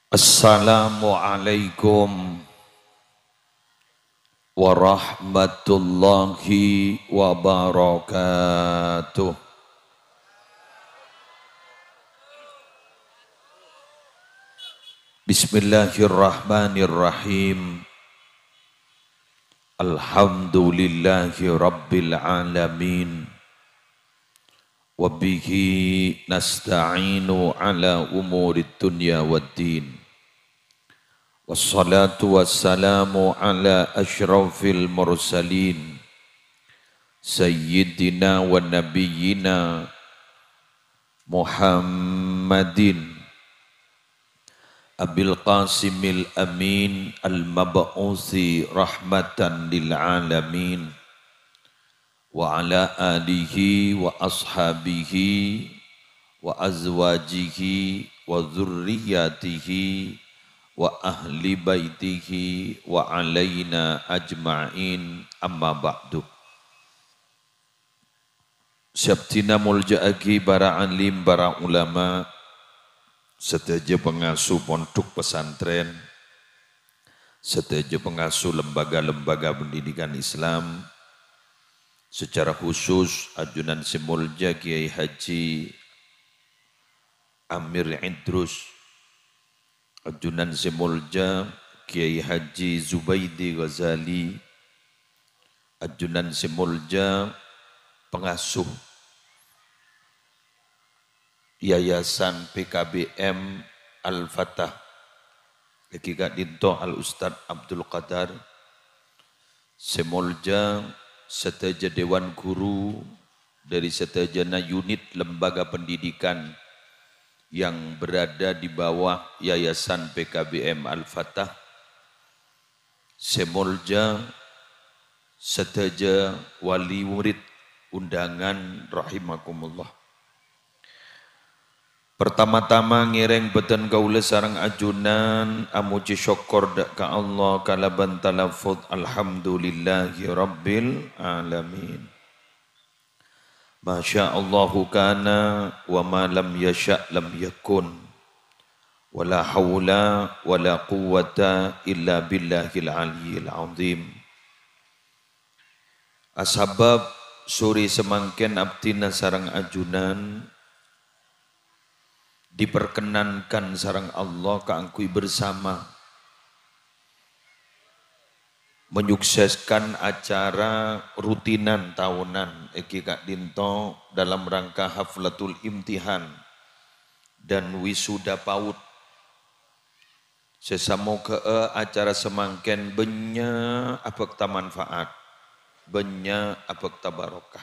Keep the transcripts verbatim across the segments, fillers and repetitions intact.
Assalamualaikum warahmatullahi wabarakatuh. Bismillahirrahmanirrahim. Alhamdulillahi rabbil alamin. Wa bihi nasta'inu ala umurid dunya waddin. Wassalatu wassalamu ala asyrafil mursalin, sayyidina wa nabiyyina Muhammadin Abil Qasimil Amin al-mab'usi rahmatan lil alamin, wa ala alihi wa ashabihi wa azwajihi wa dzurriyyatihi wa ahli baitihi wa alaina ajma'in, amma ba'du. Sè abdhina molja'aghi para alim, para ulama, sadhâjâ pangasuh pondhuk pesantren, sadhâjâ pangasuh lembaga-lembaga pendidikan Islam, secara khusus ajunan sè molja Kiai Haji Amir Idrus, ajunan sè molja Kiai Haji Zubaidi Ghazali, ajunan sè molja pangasuh Yayasan P K B M Al-Fatah, èngghi ka'dhinto Al Ustadz Abdul Qadar, sè molja sadhâjâ dewan guru dhâri sadhâjâna unit lembaga pendidikan yang berada di bawah Yayasan P K B M Al-Fatah, sè molja sadhâjâ wali murid undangan rahimakumullah. Pertama-tama ngèrèng bâdhân kaulâ sareng ajunan amojhi sokkor dhâ' ka Allah kalabân talaffuz, "Alhamdulillahi rabbil alamin." Masya Allahu kana, wa ma lam yasya' lam yakun. Wa la haula wa la quwwata illa billahil aliyyil azim. Asabâb sore samangkèn abdhina sareng ajunan diperkenankan sareng Allah kaangghuy bersama menyukseskan acara rutinan taonan èngghi ka'dhinto dalam rangka haflatul imtihan dan wisuda PAUD. Sè samoghâ'â acara samangkèn bânnya' abhâkta manfaat, bânnya' abhâkta barokah.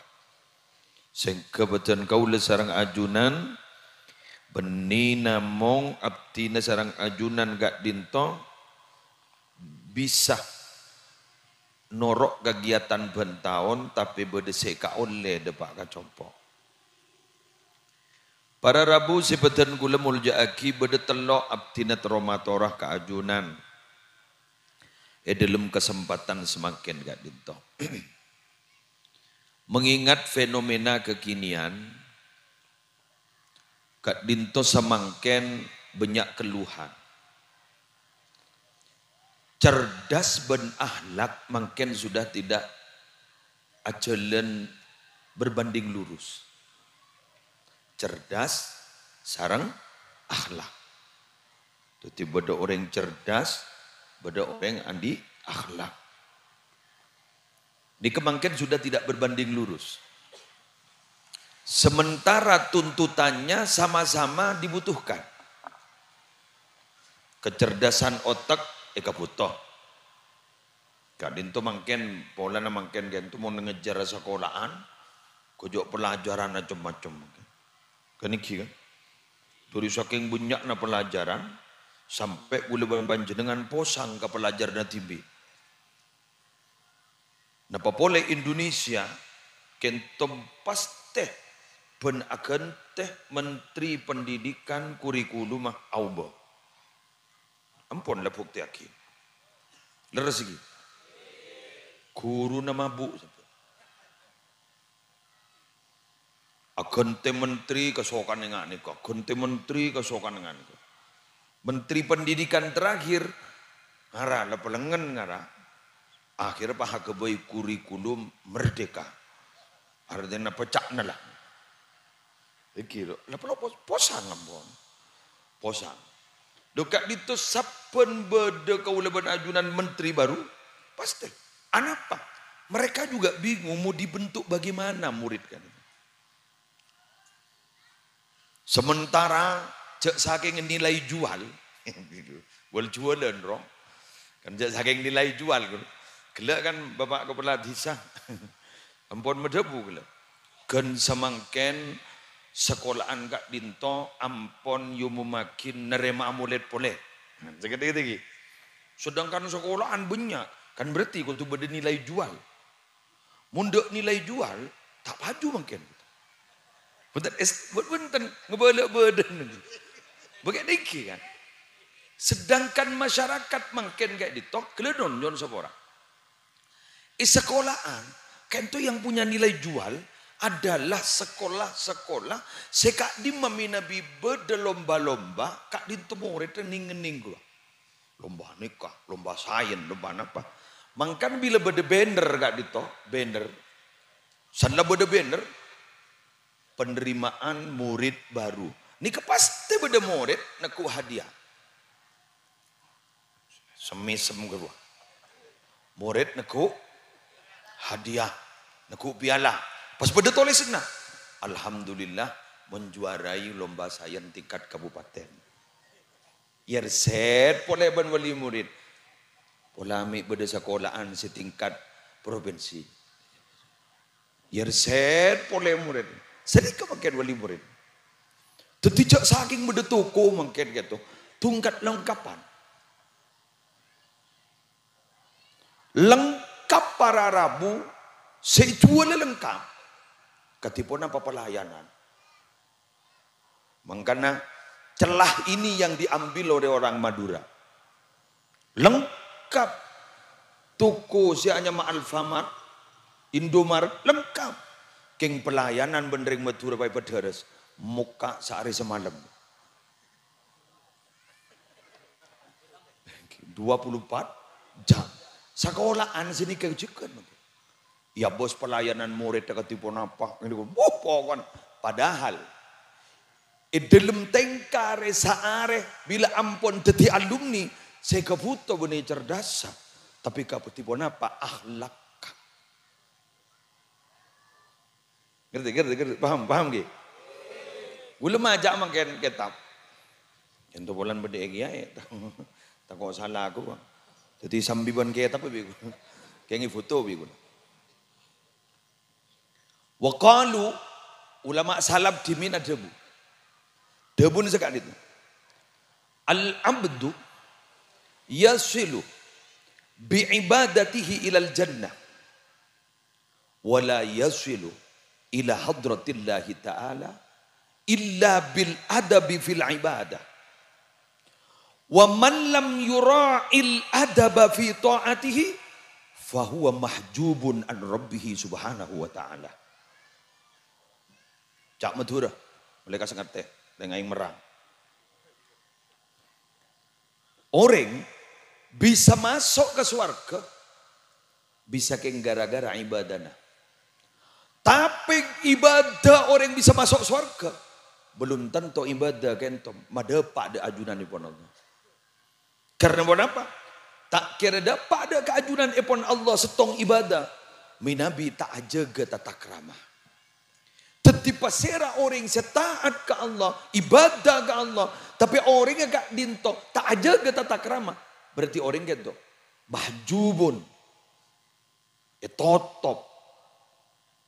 Sèngghâ bâdhân kaulâ sareng ajunan, bânnè namong abdhina sareng ajunan ka'dhinto bisa noro' kagiyatan bân taon, tapè bâdâ sè èkaollè dâpa' ka compo'. Para rabu sè bâdhân kaulâ molja'aghi, bâdâ tello' abdhina terro matora ka ajunan è dhâlem kasempatan samangkèn ka'dhinto. Mengingat fenomena kekinian, ka'dhinto samangkèn bânnya' keluhan. Cerdas bân akhlak mangkèn sudah tidak ajhâlân berbanding lurus. Cerdas sareng akhlak. Dhâddhi bâdâ orèng cerdas, bâdâ orèng andi' akhlak. Nèka mangkèn sudah tidak berbanding lurus. Sementara tuntutannya sama-sama dibutuhkan. Kecerdasan otak èkabhuto. Ka'dhinto mangkèn, polana mangkèn ka'dhinto mon ngejjhâr sakola'an, ghâjhu' pelajaran cem-macem mangkèn. Kan èngghi, kan? Dhâri sakèng bânnya'na pelajaran, sampè' kaulâ bân panjhennengngan posang ka pelajaranna dhibi'. Napa polè Indonesia kènto pastè bân aghântè Menteri Pendidikan kurikulumma aobâ. Ampon la buktèyaghi. Lerres ghi? Ghuruna mabu'. Aghântè menteri kasokan ènga' nèko, aghântè menteri kasokan ènga' nèko. Menteri Pendidikan terakhir, ngara, la pelengngen ngara. Akhirnya pas aghâbây kurikulum merdeka. Artèna peca'na la. Iki lho, la perlu pos-, posang ampon. Posang. Lho, ka'dinto sabbhân bâdâ kaulâ bân ajunan menteri baru, pasti. Anapa? Mereka juga bingung mau dibentuk bagaimana murid kan. Sementara jhâ' sakèng nilai jual, wal-juwalan, ro. Kan jhâ' sakèng nilai jual, kan. Ghellâ' kan Bapak Kepala Desa. Ampon madhâbu ghellâ'. Ghân samangkèn sakola'an ka'dinto ampon èomommaghi narèma'a molèd polè. Nah, sakèng dhika. Sedangkan sakola'an bânnya', kan berarti kodhu bâdâ nilai jual. Mon tadâ' nilai jual, ta' paju mangkèn. Bhunten, es-, bhunten, ngabâlâ bâdân. Bâgiyân èngghi, kan? Sedangkan masyarakat mangkèn ka'dinto, ghellâ' nyo'on sapora. È sakola'an, ka'dinto yang punya nilai jual adalah sekolah-sekolah sè ka'dimma mènabi bâdâ lomba-lomba, ka'dinto morèdda nèng-ngennèng ghâllu. Lomba nèka, lomba sains, lomba napa. Mangkana bilâ bâdâ banner ka'dinto, banner. San la bâdâ banner, penerimaan murid baru. Nèka pastè bâdâ morèd neggu' hadiah. Semmèsem ghâruwa. Morèd neggu' hadiah, neggu' piala. Pas bâdâ tolèsanna, "Alhamdulillah, menjuarai lomba sains tingkat kabupaten." Èyarset polè bân wali murid. Pola mè' bâdâ sakola'an sè tingkat provinsi. Èyarset polè murid. Sanèka mangkèn wali murid. Dhâddhi jhâ' sakèng bâdâ toko mangkèn kèto. Tongkat lengkapan. Lengkap para rabu, sè èjuwâlâ lengkap. Kadhi ponapa pelayanan? Mangkana, celah ini yang diambil oleh orang Madura. Lengkap. Toko sè anyama Alfamart, Indomaret, lengkap. Kèng pelayanan bân rèng Madura paè padârâs, mokka' saarè samalem. Dua puluh empat jam. Sakola'an sè nèka jhughân. Ya, bos, pelayanan morèdda kadhi ponapa? Ngènè, wuh, pokon. Padahal, è dhâlem tèngka arè saarè, bilâ ampon dhâddhi alumni, sè èkabhuto bânnè cerdassa. Tapè kadhi ponapa? Akhlak. Ngerti, ngerti, ngerti? Paham, paham, ghi? Ghulâ maca mangkèn kètab. Ènto polana bâdâ è kèyaè. Tako' sala aku, Bang. Dhâddhi sambi bân kètab, bi' ghulâ. Kèngèng foto, bi' ghulâ. Wa qalu, ulama salaf dhimèn adhâbu. Dhâbuna saka'dinto. "Al-'abdu yasilu bi ibadatihi ilal jannah." "Wa la yasilu ila hadratillahi ta'ala illa bil adabi fil ibadah. Wa man lam yura'il adaba fi ta'atihi, fahuwa mahjubun an rabbihi subhanahu wa ta'ala." Ca' Madhurâ, molaè ka sè ngartè, lèngaè merrang. Orèng bisa maso' ka sowarghâ, bisa kèng gara-gara ibadana. Tapè ibadah orèng bisa maso' sowarghâ, belum tanto ibadah kènto madâpa' dâ' ajunanèpon Allah. Karna ponapa? Ta' kèra dâpa' dâ' ka ajunanèpon Allah sèttong ibadah, mènabi ta' ajâgâ tatakrama. Dhâddhi, pasèra orèng sè taat ka Allah, ibadah ka Allah, tapè orèngnga ka'dinto ta' ajâgâ tatakrama, berarti orèng ka'dinto mahjubun, ètotop,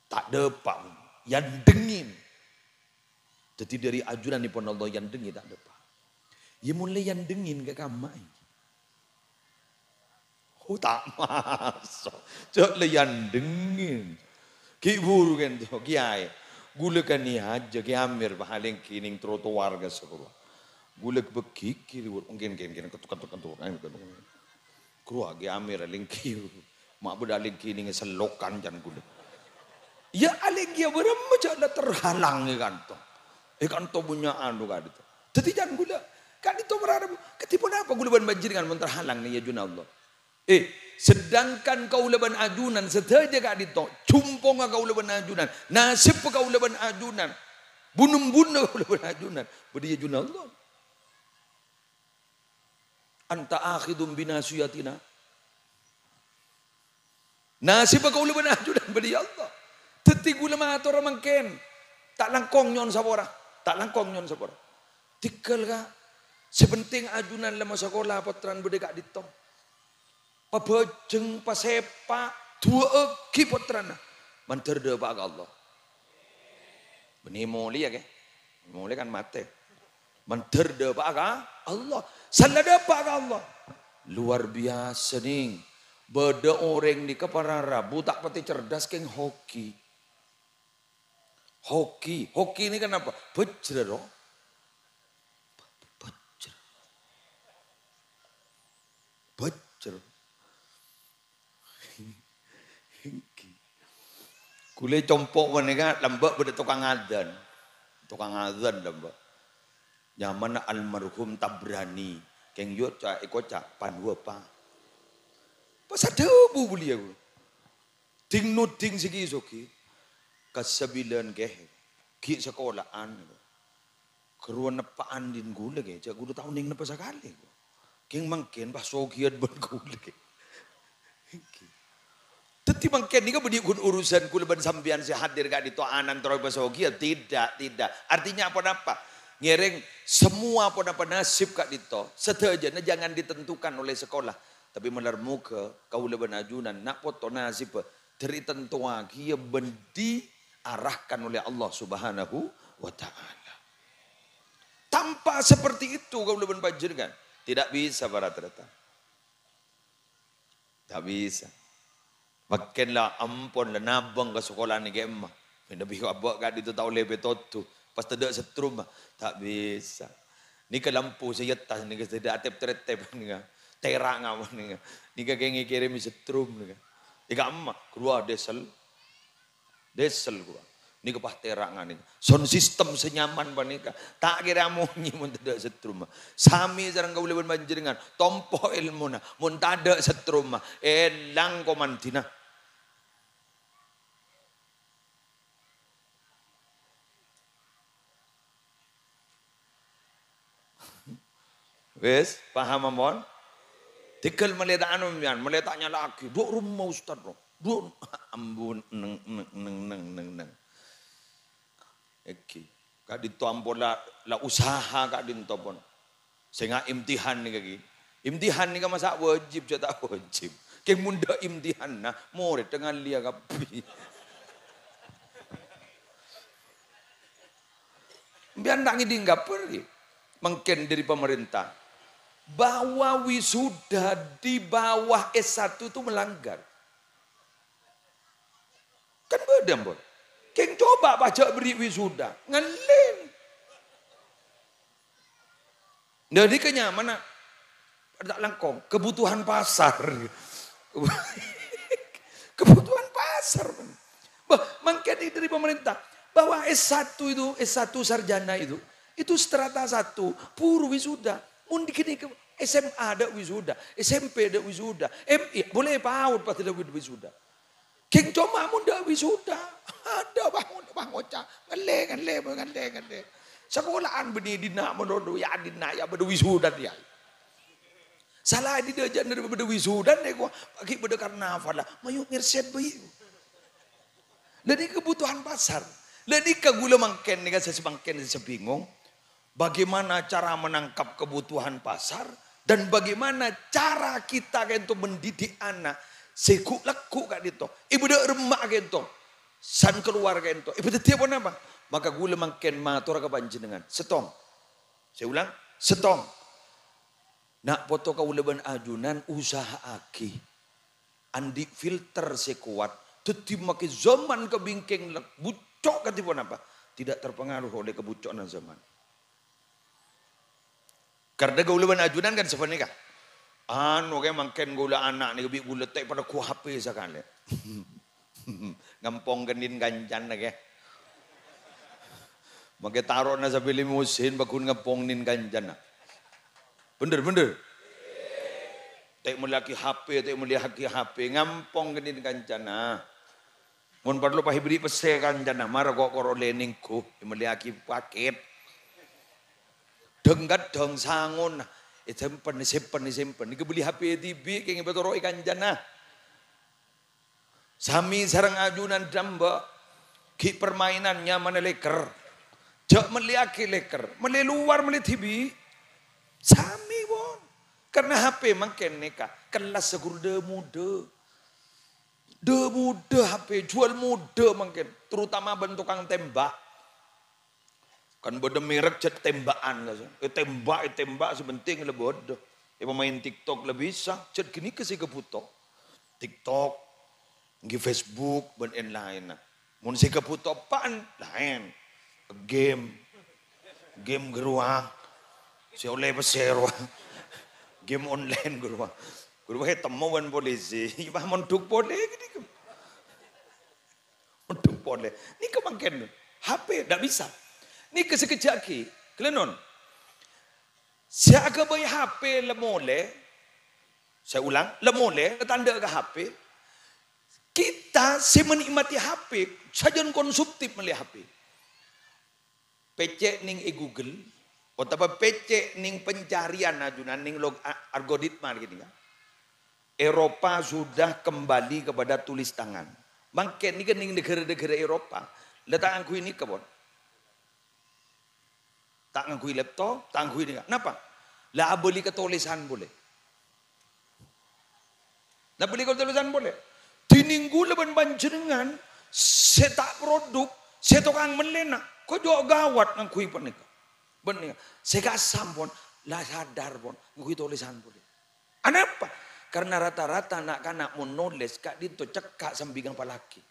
ta' dâpa', èyandhengngè. Dhâddhi, dâri ajunanèpon Allah èyandhengngè ta' dâpa'. Iyâ, mon la èyandhengngè ka kamma'a. Oh, ta' maso'. Jhâ' la èyandhengngè. Ghi' bhuru kènto, kèyaè. Ghulâ kanèya ajâ, Kè Amir, pas alèngghi nèng trotoar ka sakola. Ghulâ bâghi kiri, mungkin, mungkin, mungkin, ketuk, ketuk, ketuk. Kruwa Kè Amir alèngghi. Ma' bâdâ alèngghi nèng selokan can ghulâ. Iyâ, alèngghi bârâmma jhâ' la terhalang è kanto. È kanto bânnya' anu ka'dinto. Dhâddhi can ghulâ, Ka'dinto para rabu, kadhi ponapa kaulâ bân panjhennengngan mon terhalang nèng ajunanna Allah? Eh, sedangkan kaulâ bân ajunan sadhâjâ ka'dinto, jumpongnga kaulâ bân ajunan, nasibba kaulâ bân ajunan, bun-embunna kaulâ bân ajunan, bâdâ è ajunanna Allah. "Anta akhidhum binasiyatina." Nasibba kaulâ bân ajunan bâdâ è Allah. Dhâddhi kaulâ mator mangkèn. Ta' langkong nyo'on sapora. Ta' langkong nyo'on sapora. Tèghâl, Ka'. Sè pentèng ajunan la masakola, pottrana bâdâ è ka'dinto. Pabhâjâng, pasèpa', du'aaghi pottrana. Mandhâr dâpa'a ka Allah. Bânnè molè, yâ, Ka'. Molè kan matè. Mandhâr dâpa'a ka Allah. Sella dâpa' ka Allah. Luar biasa, nèng. Bâdâ orèng nèka para rabu ta' patè cerdas kèng hoki. Hoki. Hoki nèka napa? Bhâjrâ, ro. Bhâjrâ. Bhâjrâ. Èngghi. Kulâ compo' panèka lambâ' bâdâ tokang adzan. Tokang adzan lambâ'. Nyamana almarhum Tabrani. Kèng yâ ca-, èkoca' Panhuwâpa. Pas adhâbu beliau. Ding-noding sè ghi-soghi. Kasabilan kè. Ghi' sakola'an. Ghâruwa neppa'an dhin ghulâ, Kè. Jhâ' ghulâ tao nèng neppa sakalè. Kèng mangkèn pas sogiyân bân ghulâ, Kè. Dhâddhi mangkèn nèka bânnè ghun urusan kaulâ bân sampèyan sè hadir ka'dinto ana'na terro èpasogiya? Tidak, tidak. Artinya apa napa? Ngèrèng semua ponapa nasib ka'dinto, sadhâjâna jangan ditentukan oleh sekolah. Tapi malar moghâ kaulâ bân ajunan na' poto nasibbhâ dâri tentowaghi bân diarahkan oleh Allah Subhanahu wa Ta'ala. Tanpa seperti itu, kaulâ bân panjhennengngan tidak bisa, para tarètan. Tak bisa. Mangkèn la ampon, la nabâng ka sakola'an nèka, emma. Mènta bi' abâ' ka'dinto ta' ollè pètodhu, pas tadâ' setrum, ah. Tak bisa. Nèka lampu sè è attas nèka sè tadâ' atep-trètep nèka. Tèra' ngawan nèka. Nèka kèng èkèrèmè setrum nèka. Èka emma, ghâruwa diesel. Diesel ghâruwa. Nèka pas tèra' nganèka. Sound system sè nyaman panèka. Ta' kèra monyè mon tadâ' setrum. Samè sareng kaulâ bân panjhennengngan. Tompo èlmona. Mon tadâ' setrum, èlang komandina. Wis, paham ampon? Tèghâl malè ta' anu, sampèyan, malè ta' nyala'aghi. Dhu' rumma, Ustaz, ro. Dhu', ampon, neng, neng, neng, neng, neng, neng. Èngghi. Ka'dinto ampon la, la usaha ka'dinto pon. Sènga' imtihan nèka ghi. Imtihan nèka masa' wajib, jhâ' ta' wajib. Kèng mon tadâ' imtihanna, morèdda ngallèya kabbhi. Sampèyan ta' ngèdhing kabhâr, ghi? Mangkèn dâri pemerintah. Bahwa wisuda di bawah S satu itu melanggar. Kan bâdâ, ampon. Kèng coba pajhât bâri' wisuda. Ngallè. Dâri kanyamana ta' langkong, kebutuhan pasar. Kebutuhan pasar. Bah, mangkèn dâri pemerintah. Bahwa S satu itu, S satu sarjana itu, itu strata satu, buru wisuda. Mon dâri ghânèka S M A tadâ' wisuda, S M P tadâ' wisuda, M I, polè PAUD pas tadâ' wisuda. Kèng coma mon tadâ' wisuda. Adâ' bângon, bângon ca-, ngallè, ngallè, ngallè, ngallè. Sakola'an bânnè dinna' malolo, yâ dinna' yâ bâdâ wisuda yâ. Sala è dâjâna bâdâ wisuda nèko, ghi' bâdâ karnaval la. Mayu ngersèt bhâi. Lah nèka kebutuhan pasar. Lah nèka ghulâ mangkèn nèka sè samangkèn sè bingong. Bagaimana cara menangkap kebutuhan pasar dan bagaimana cara kita ka'dinto mendidik ana' sè ghu'-lagghu' ka'dinto, èbâdâ' remma' ka'dinto, san kalowar ka'dinto, èpadhâddhiyâ ponapa? Maka ghulâ mangkèn matora ka panjhennengngan, settong. Saya ulang, settong. Na' poto kaulâ bân ajunan usaha'aghi andi' filter sè kowat, dhâddhi makè zaman ka bingkèng la-, bucco' kadhi ponapa, tidak terpengaruh oleh kebucco'anna zaman. Karna kaulâ bân ajunan kan sapanèka. Anu, kè mangkèn kaulâ ana' nèka bi' ghulâ ta' èpanegghu' H P sakalè. Ngampong kènèng kancana, kè. Makè taro'na sampè' limosin, pagghun ngampong kènèng kancana. Bhender, bhender. Ta' mellèyaghi H P, ta' mellèyaghi H P, ngampong kènè' kancana. Mon parlo pas èberri' pèssè kancana, mara ko', koro lè nèngghu, èmellèyaghi pakèt. Dhâng-kadhâng sangona, èsempen, èsempen, èsempen. Nèka bellè H P dhibi', kèng èpatoro'è kancana. Sami sareng ajunan dâ' emba', ghi' permainan nyamana lèkèr. Jhâ' mellèyaghi lèkèr, mellè lowar, mellè dhibi'. Sami, pon. Karna H P mangkèn nèka, kellas saghuru dâ-modâ. Dâ-modâ H P, juwâl modâ mangkèn, terutama bân tokang tèmbhâk. Kan bâdâ merek jhât tèmbhâ'ân, ètèmbhâk, ètèmbhâk, sè penting la bâdâ. Èpamaèn TikTok la bisa, jhât ghânèka sè èkabhuto. TikTok, èngghi Facebook, bân laèn-laènna. Mon sè èkabhuto eppa'en, laèn. Game. Game ghâruwa. Sè ollè pèssè rowa. Game online ghâruwa. Ghâruwa ètemmo bân polisi. Pas mondhuk polè ghânèka. Mondhuk polè. Nèka mangkèn H P, dâ' bisa. Nèka sè kejjhâ'aghi, ghellâ' non. Sè aghâbây H P la molè, saya ulang, la molè, la tandhâ ka H P. Kita sè menikmati H P, sajân konsumtif mellè H P. Pècè' nèng è Google, otabâ pècè' nèng pencarian ajunan nèng log-, a-, algoritma ghânèka. Eropa sudah kembali kepada tulis tangan. Mangkèn nèka nèng naghârâ-naghârâ Eropa, la ta' ngangghuy nèka, pon. Ta' ngangghuy laptop, ta' ngangghuy nèka. Napa? La abâli ka tolèsan polè. La abâli ka tolèsan polè. Dhinèng ghulâ bân panjhennengngan sè ta' produk, sè tokang mellèna, kok jhâ' ghâwât ngangghuy panèka. Bân nèka, sè kasam, pon, la sadar, pon, ngangghuy tolèsan polè. Anapa? Karna rata-rata na'-kana' mon nolès ka'dinto cekka' sambi ngapallaghi.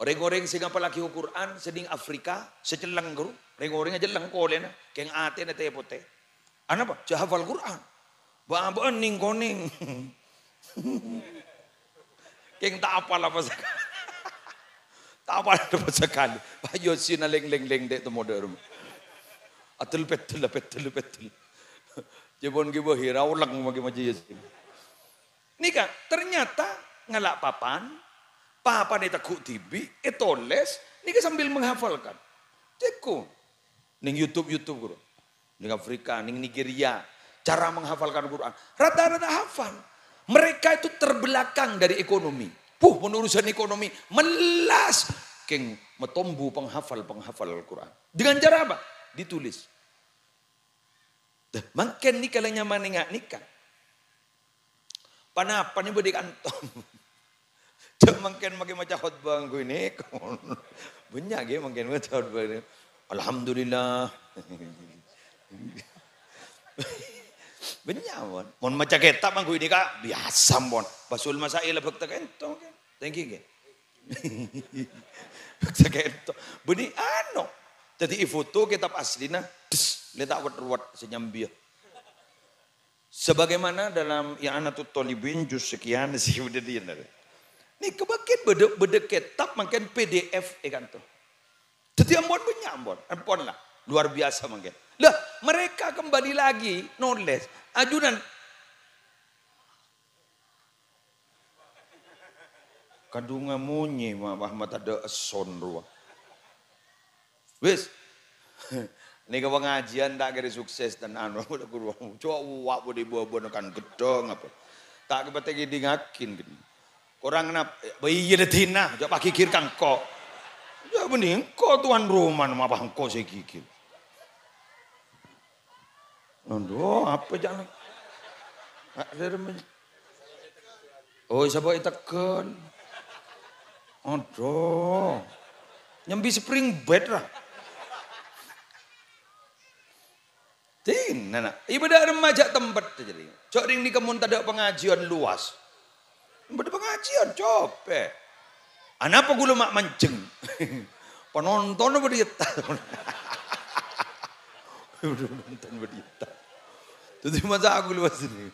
Rèng-orèng sè ngapallaghi Al-Qur'an sè nèng Afrika, sè celleng, ghuru. Rèng-orèngnga celleng polèna, kèng atèna tè-potè. Anapa? Jhâ' hafal Qur'an. Bâ'-abâ'ân nèng-konèng. Kèng ta' apal apa sakalè. Ta' apal apa sakalè. Pak Yasin lèng-lèng-lèng dâ' temmo dâ' rumah. Adel peddel, peddel, peddel. Jhâ' pon ghibâ hira olèng maghi maca Yasin. Nèka, ternyata ngala' papan, papanna ètegghu' dhibi', ètolès, nèka sambil menghafalkan. Cèko. Nèng YouTube, YouTube, ghuru. Nèng Afrika, nèng Nigeria. Cara menghafalkan Quran. Rata-rata hafal. Mereka itu terbelakang dari ekonomi. Puh, mon urusan ekonomi, mellas. Kèng matombu penghafal-penghafal Al-Quran. Dengan cara apa? Ditulis. Dah, mangkèn nèka la nyamana nga-, nèka. Panapa nè bâdâ è kanto? Jhâ' mangkèn maghi maca khotbah ngangghuy nèka. Bânnya' ghi mangkèn maca khotbah nèka. Alhamdulillah. Bânnya', pon. Mon maca kètab ngangghuy nèka, biyasa, pon. Basul Masail bhâkta kènto, mangkèn. Thank you, ghi. Bhâkta kènto. Bânnè ano. Dhâddhi èfoto kètab aslina, des, lè ta' wet-ruwet sè nyambiyâ. Sebagaimana dalam I'anatut Thalibin juz sekian, sè bâdâ diyâ. Nèka mangkèn bâdâ, bâdâ kètab mangkèn P D F è kanto. Dhâddhi ampon bânnya', ampon. Ampon la. Luar biasa mangkèn. Lah, mereka kembali lagi nolès. Ajunan. Kadhungnga monyè, ma-, ma-, ma tadâ' èsson rowa. Wis. Nèka pangajiân ta' kèra sukses dan anu, ghuru. Coba wa' bâdâ bâbâna kan ghedhâng apa. Ta' kèpatè ngèdingngaghi, ghi. Korang nap-, bâ iyâ la dina, coba paghigir ka engko'. Yâ bânnè engko' tuan rumana, ma apa engko' sè ghigir. Adhu, apa jhâ' nè? Ah, rè-, rè-, oh, sapa èteggâl? Adhu. Nyambi spring bed, ra. Dina, na'. Ibâdâ remma jhâ' tempet, jârèya. Jhâ' rèng nèka mon tadâ' pangajiân luas. Bâdâ pangajiân, copè. Anapa ghulâ ma' manjeng? Panontonna bâdâ è attas. Panontonna bâdâ è attas. Dhâddhi masa aku luas ini.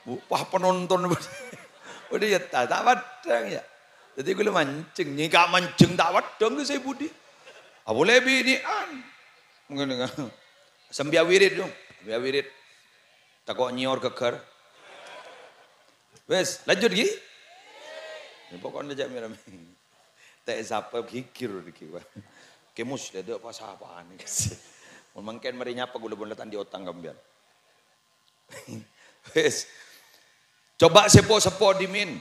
Bu, wah, panontonna bâdâ, bâdâ è attas. Ta' paddhâng, yâ. Dhâddhi ghulâ manjeng. Nyèka manjeng ta' paddhâng, sè budi. Abulè binè'an. Ngene, sambiyâ wirid, yo. Sambiyâ wirid. Tako' nyèyor ghâghâr. Wes, lanjut, ghi. Ini pokoknya jhâ' mè-ramè. Ta' sapa ghighir nèki, Pak. Kè Mus, lè dâ' pas-apaan nèki. Mon mangkèn marè nyapa, kaulâ pon la ta' andi' otang ka sampèyan. Wes. Coba sè po-seppo dhimèn.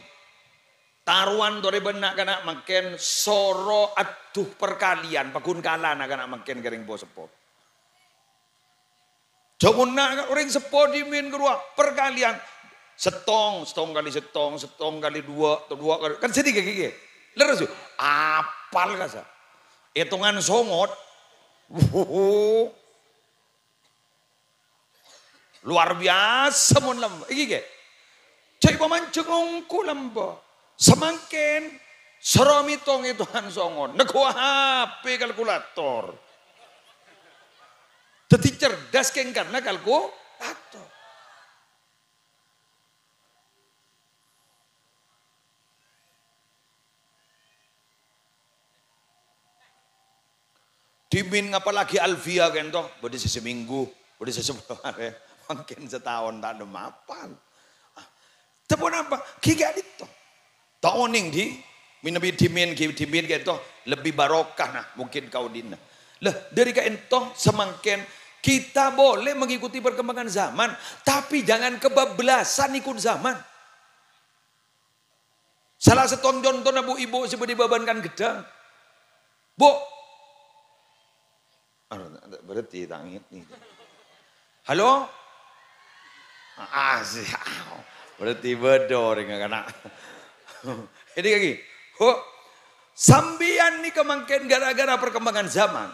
Tarowan torè bân na'-kana' mangkèn soro adhu perkalian, paghun kala na'-kana' mangkèn ka rèng po-seppo. Jhâ' mon na' orèng seppo dhimèn ghâruwa perkalian. Sèttong, sèttong kalè sèttong, sèttong kalè duwâ', to duwâ' kalè, kan sedikit ghi. Lerres, yo? Apal kassa'. Ètongan songot. Wuhuhu. Luar biasa mon lambâ'. Iki, ghi. Jhâ' pamanjheng ongghu lambâ'. Samangkèn, soro mètong ètongan songot. Nèko H P kalkulator. Dhâddhi cerdas kèng karna kalkulator. Dhimèn ngapallaghi Alfiyah kènto, bâdâ sè samènggu, bâdâ sè sapolo arè, mangkèn sataon ta' nemmo apal. Ah, ta' ponapa? Ghi ka'dinto. Ta' onèng, Di. Mènabi dhimèn, ghi dhimèn kènto, lebbi barokah, nah, mungkin kaodina. Lah, dâri ka'dinto, samangkèn kita boleh mengikuti perkembangan zaman, tapi jangan kebablasan ikut zaman. Sala sèttong contona, Bu', Ibu' sè bâdâ è bâbâna kan ghâddhâng. Bu'. Anu, berarti ta' ngerti. Halo? Ah, sih. Berarti bâdâ orèng kana'. Ini lagi. Ho, sampèyan nèka mangkèn gara-gara perkembangan zaman.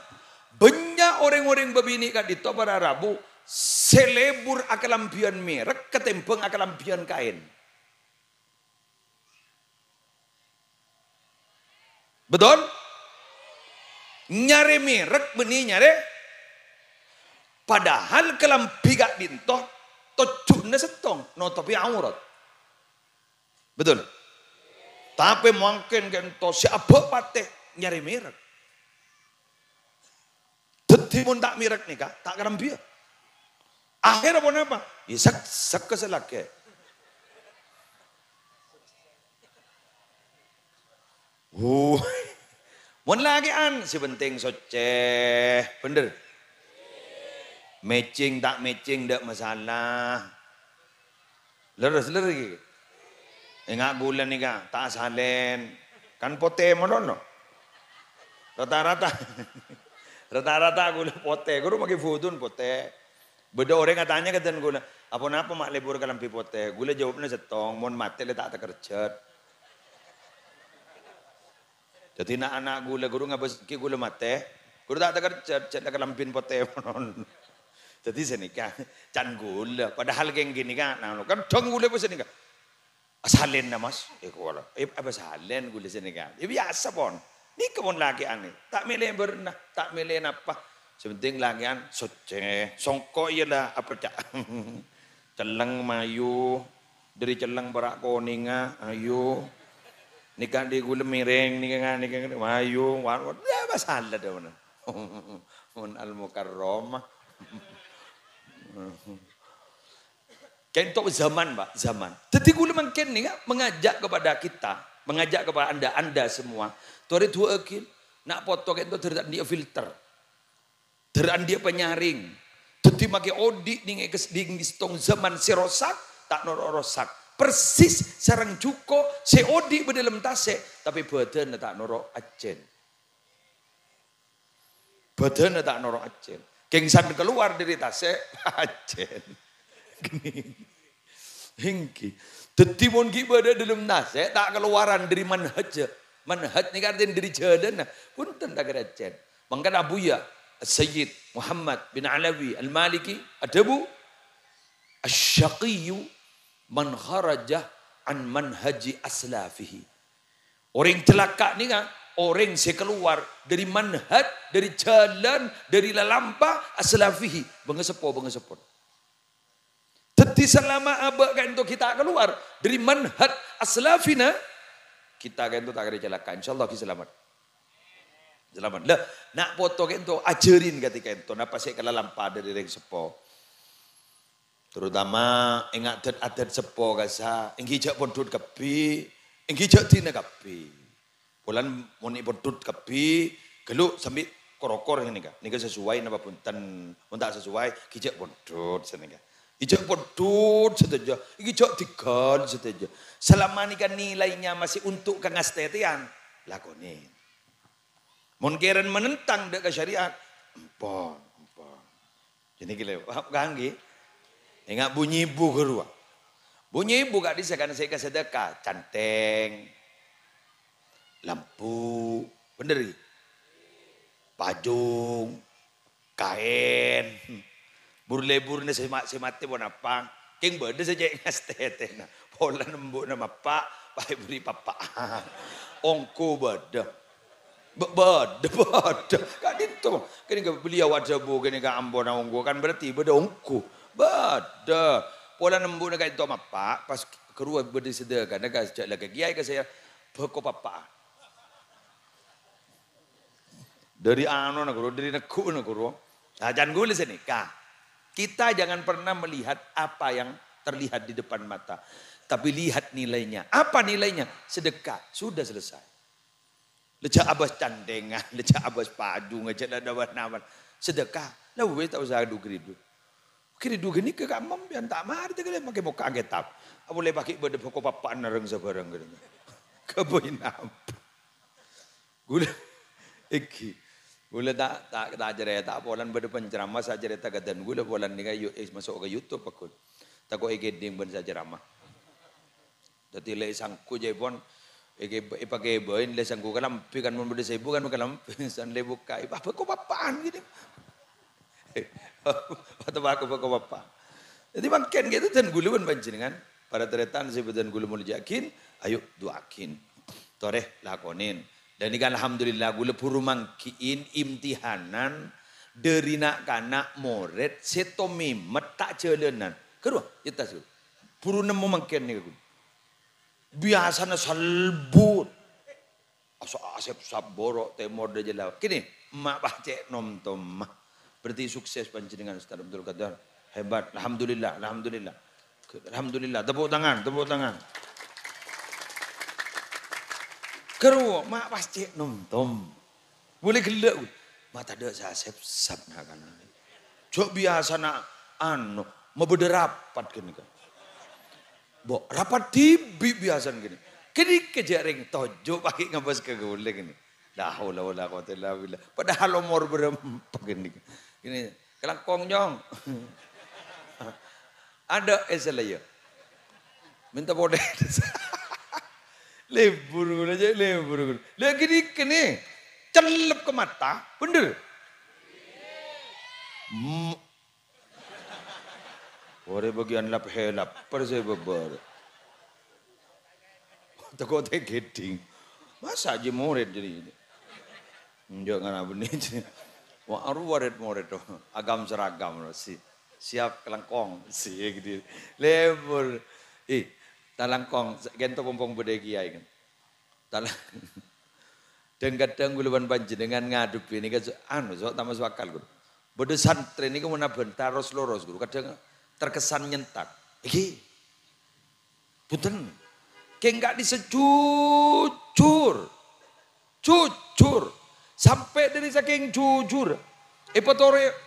Bânnya' orèng-orèng bâbinè' ka'dinto para rabu sè lebur akalambhiyân mèrek katèmbhâng akalambhiyân kaèn. Betul? Nyarè mèrek bânnè nyarè. Padahal kalambhi ka'dinto tojjhuna sèttong, notobhi aurat. Betul? Tapè mangkèn ka'dinto sè abâ' patè nyarè mèrek. Dhâddhi mon ta' mèrek nèka, ta' kalambhiyâ. Akhèrra ponapa? Ya sek-, sekkes lakè'. Wuh. Mon lakè'an, sè penting soccè. Bhender? Matching ta' matching, ta' masalah. Lerres, lerres iki. Enga' ghulâ nèka, ta' asalen. Kan potè malolo. Rata-rata. Rata-rata ghulâ potè. Ghuru maghi bhudhun potè. Bâdâ orèng atanya ka dân ghulâ, "Aponapa ma' lebur kalambhi potè?" Ghulâ jâwâbbhâ sèttong, "Mon matè la ta' takerjhât." Dhâddhi na'-ana' ghulâ ghuru ngabâs ghi' ghulâ matè, ghuru ta' takerjhât, jhât la kalambhina potè monon. Dhâddhi sanèka, can ghulâ, padahal kèng ghânèka, nah, kadhâng ghulâ pas sanèka, "Asalènna, Mas." Eh, kola, eh, apa salen ghulâ sanèka? Ya, biyasa, pon. Nèka pon lakè'an, ta' mèlè bârna, ta' mèlè napa. Sè penting lakè'an soccè, songko' iyâ la, apa ca-, celleng mayu. Dâri celleng para' konèngnga, ayo. Nèka dhi ghulâ mèrèng, nèka, nèka, ayo. Wa-, wa-, ya, masalah dâ' mon. Mon Al-Mukarramah. Ka'dinto zaman, Pak, zaman. Dhâddhi ghulâ mangkèn nèka mengajak kepada kita, mengajak kepada anda, anda semua. Torè duwâ'âghi, na' poto ka'dinto dâri ta' andi' filter. Dâri andi' panyaring. Dhâddhi makè odi' nèng è kas-, nèng sèttong zaman sè rosak, ta' noro' rosak. Persis sareng jhuko' sè odi' bâdâ dâlem tasè', tapè bâdânna ta' noro' ajhân. Bâdânna ta' noro' ajhân. Kèng san kalowar dâri tasè', ajhân. Èngghi. Dhâddhi mon ghi' bâdâ dâlem tasè', ta' kalowaran dâri manhaj. Manhaj nèka artèna dâri jhâlânna. Bhunten ta' kèra ajhân. Mangkana Abuya As-Sayyid Muhammad bin Alawi Al-Maliki adhâbu, "Asy-syaqiyyu man kharaja an manhaji aslafihi." Orèng calaka' nèka orèng sè kalowar dâri manhaj, dâri jhâlân, dâri lalampa aslafihi, bângaseppo-bângaseppona. Dhâddhi, salama abâ' ka'dinto ghi' ta' kalowar dâri manhaj aslafina, kita ka'dinto ta' kèra calaka'. Insyaallah ghi' salamet. Salamet. Lah, na' poto ka'ento ajhârin katèka ka'ento, napa sè èkalalampa dhâri rèng seppo. Terutama ènga' adat-adat seppo kassa', èngghi jhâ' pondhut kabbhi, èngghi jhâ' dina kabbhi. Polana mon èpondhut kabbhi, ghâllu sambi kor-okor ngènè, ka. Nèka sesuai napa bhunten? Mon ta' sesuai, èngghi jhâ' pondhut sanèka. Èngghi jhâ' pondhut sadhâjâ, èngghi jhâ' dinggal sadhâjâ. Selama nèka nilainya masih untuk kangastètèyan, lakonè. Mon kèran menentang dâ' ka syariat, empon, empon. Jâ' nèka lè, paham kan, ghi? Ènga' bu-nyibu ghâruwa. Bu-nyibu ka'dissa' kan sè èkasadhâka, cantèng, lampu, bhender, ghi? Pajung, kaèn. Bur-lebburna sè ma-, sè matè ponapa? Kèng bâdâ sè cè' ngastètèna. Polana embu'na mappa', pas èberri' pappa'an. Ongghu bâdâ. Bâ-, bâdâ, bâdâ. Ka'dinto. Kènè ka beliau adhâbu kènè ka ampona ongghu, kan berarti bâdâ ongghu. Bâdâ. Polana embu'na ka'dinto mappa', pas ghâruwa bâdâ sadhâkana ka jhâ' la ka kèyaè ka saya, bhâko pappa'an. Dhâri anona, ghuru, dhâri neggu'na, ghuru. Nah, can ghulâ sanèka. Kita jangan pernah melihat apa yang terlihat di depan mata, tapi lihat nilainya. Apa nilainya? Sedekah. Sudah selesai. La jhâ' abâs cantèngan, la jhâ' abâs pajung, jhâ' la abâs napan. Sedekah. La wis, ta' osa adu-ghâridu. Ghâridu ghânèka ka' sampèyan ta' marè ta' ghellâ' makè mokka' kètab. Apolè paghi' bâdâ bhâko pappa'an narèng sabhârâng ghânèka. Kabâi napa? Ghulâ, èngghi. Ghulâ ta', ta', ta' carèta polana bâdâ penceramah sè acarèta ka dân ghulâ polana nèka yu-, eh, maso' ka YouTube, pagghun. Tako' èkèdhing bân sè acaramah. Dhâddhi lè sangghu jâèpon èkè-, èpakèbâi lè sangghu kalambhi, kan mon bâdâ sèbu kan kalambhi, san lè bukka'i, "Bâ, bhâko pappa'an," gitu. Atau bhâko-bhâko pappa'an. Dhâddhi mangkèn gitu, dân ghulâ bân panjhennengan, para tarètan sè bâdhân ghulâ molja'aghin, ayo du'aaghin. Torè lakonè. Dhâ' nèka alhamdulillah, ghulâ buru mangghi'i imtihanan dhâri na'-kana' morèd sè tomèmèt ta' jhâlânan. Ghâruwa, yetta, ghuru. Buru nemmo mangkèn nèka, ghuru. Biyasana salbut. Asa-, asèp-sap bârâ' tèmor dâjâ lawât. Kènè, emma' pas cè' nom-tomma. Berarti sukses panjhennengan, Ustaz Abdul Qadir. Hebat. Alhamdulillah, alhamdulillah. Alhamdulillah. Tepuk tangan, tepuk tangan. Ghâruwa, emma' pas cè' nom-tom. Molaè ghellâ', wi. Ma' tadâ' sè asèp-sap na'-kana'. Jhâ' biyasana anu, mabâdâ rapat ghânèka. Bo, rapat dhibi' biyasana ghânèka. Ghânèka jhâ' rèng toju' paghi' ngabâs ka ghulâ ghânèka. La haula wala quwwata illa billah. Padahal omor bârâmpa ghânèka. Ghânèka, kalangkong, Nyong. Adâ' è sèlèya. Mènta polè. Lebur ghulâ, jhâ' lebur ghulâ. La ghânèka nè. Cellep ka mata, bhender. M-, orè bâgiyân lap-helap, per sè bâbâr. Tako' ta' èkèdhing. Masa' jiyâ morèd jârèya? Enjâ' ngara bânnè. Wa aru warit morèd to. Agam seragam to. Si-, siap kalangkong. Si gitu. Lebur. Ih, talangkong. Ghento pompong bâdâ kiyaè kan. Tala-, dhâng-kadhâng ghulâ bân panjhennengan ngadhebbhi nèka so-, anu, so-, ta' maso' akal, Guru. Bâdâ santrè nèka mon abhânta ros-loros, Guru, kadhâng terkesan nyentak. Èngghi. Bhunten. Kèng ka'dhissa' jujur. Jujur. Sampè' dhâri sakèng jujur. Èpatorè-,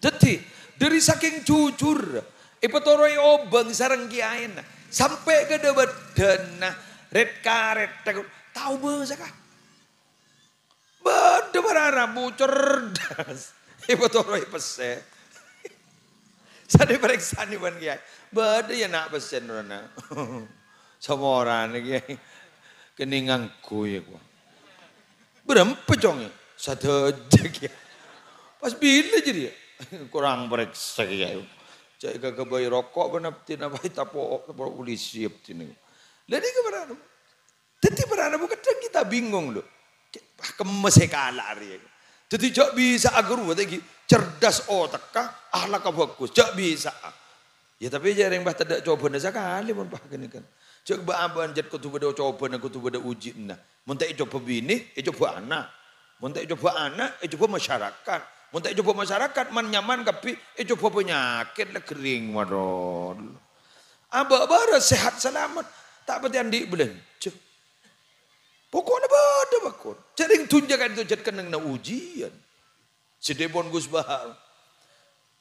Dhâddhi, dhâri sakèng jujur, èpatorè obâng sareng kiyaèna, sampè' ka dhâ-bâdhânna, rèt-karèt, ta' obâsa, ka. Bâdâ para rabu cerdas, èpatorè pèssè. Sanè parèksanè bân kiyaè. Bâdâ ya na' pèssè nurana. Saporana kiyaè. Kènè ngangghuy, kowa. Bârâmpa cong, ya? Sadhâjâ kiyaè. Pas bilâ jârèya? Korang parèksa kiyaè. Ca'èpon èkaghâbây roko' bân abdhina, pas ètapo', tapo' polisi abdhina. Lah nèka para rabu. Dhâddhi para rabu kadhâng kita bingung, lho. Wah, kemma sè kala' arèya. Dhâddhi jhâ' bisa aghâruwa ta' èngghi. Cerdas otekka, akhlakka bhâghus, jhâ' bisa'a. Ya, tapè jhâ' rèng pas tadâ' cobâna sakalè mon pas ghânèka. Jhâ' bâ'-abâ'ân jhât kodhu bâdâ cobâna, kodhu bâdâ ujina. Mon ta' ècobâ binè, ècobâ ana'. Mon ta' ècobâ ana', ècobâ masyarakat. Mon ta' ècobâ masyarakat, man-nyaman kabbhi ècobâ panyakèt, la ghering, madhâl. Abâ' bârâs sehat salamet, ta' patè andi' bâlânjhâ. Poko'na bâdâ, bhâghus. Jhâ' rèng dhunnya ka'dinto jhât kennengnganna ujian. Sèdhâpon Gus Bahar.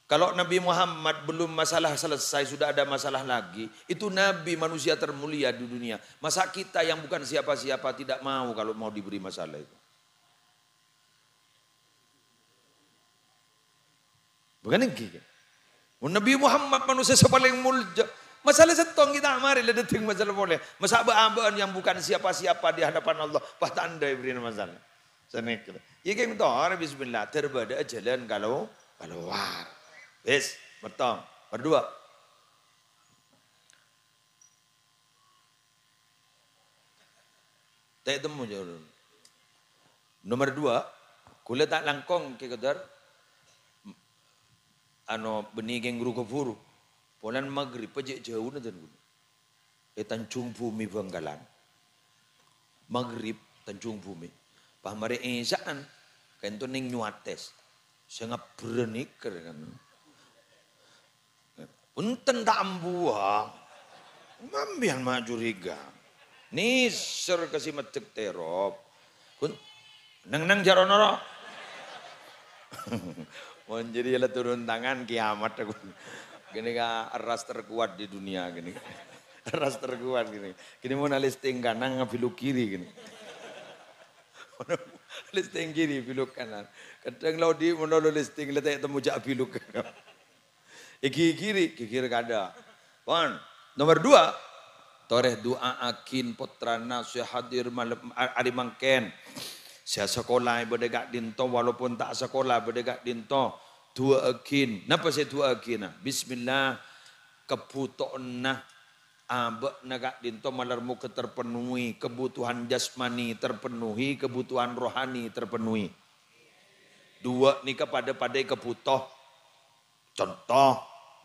Kalau Nabi Muhammad belum masalah selesai, sudah ada masalah lagi, itu Nabi manusia termulia di dunia. Masa kita yang bukan siapa-siapa tidak mau kalau mau diberi masalah itu? Bukan ènggi, kan? Mon Nabi Muhammad manusia sè palèng molja. Masalah sèttong kita mari la dâteng masalah polè. Masa bâ'-abâ'ân yang bukan siapa-siapa di hadapan Allah, pas ta' endâ' èbèrri'na masalah. Sanèka. Iyâ, kèng torè, bismillah. Ter bâdâ'â jhâlân kalo-, kalowar. Wis, mèttong. Nomor dua. Ta' ètemmo, jhâ'. Nomor dua, kaulâ ta' langkong, Kè Kodar. Ano, bânnè kèng ru-kaburu. Polana maghrib, jhâ' jhâuna dân kaulâ. È Tanjung Bumi Bangkalan. Maghrib, Tanjung Bumi. Pas marè Isya'an, ka'dinto neng Nyuwates. Sè ngabbherrâ nèker, kan. Bhunten ta' ambuwâ. Sampèyan ma' curiga. Nèser ka sè maddhek terop. Kun-, neng-neng jhâ' rowa, ro. Mon jârèya la turun tangan, kiamat aku. Ghânèka ras terkuat di dunia ghânèka. Ras terkuat ghânèka. Ghânèka mon na listing kanan, ngabiluk kiri ghânèka. Listing kiri, biluk kanan. Kadhâng la odi' mon lo listing, la ta' ètemmo jhâ' biluk. Èghighiri, ghighir kaadâ'. Pon. Nomor dua, torè du'aaghin pottrana sè hadir malem, a-, arè mangkèn. Sè asakola bâdâ è ka'dinto, walaupun ta' asakola bâdâ è ka'dinto. Du'aaghin. Napa sè du'aaghina? Bismillah. Kabhutowanna abâ'na ka'dinto malar moghâ terpenuhi. Kebutuhan jasmani terpenuhi, kebutuhan rohani terpenuhi. Duwâ' nèka padâ-padâ èkabhuto. Conto,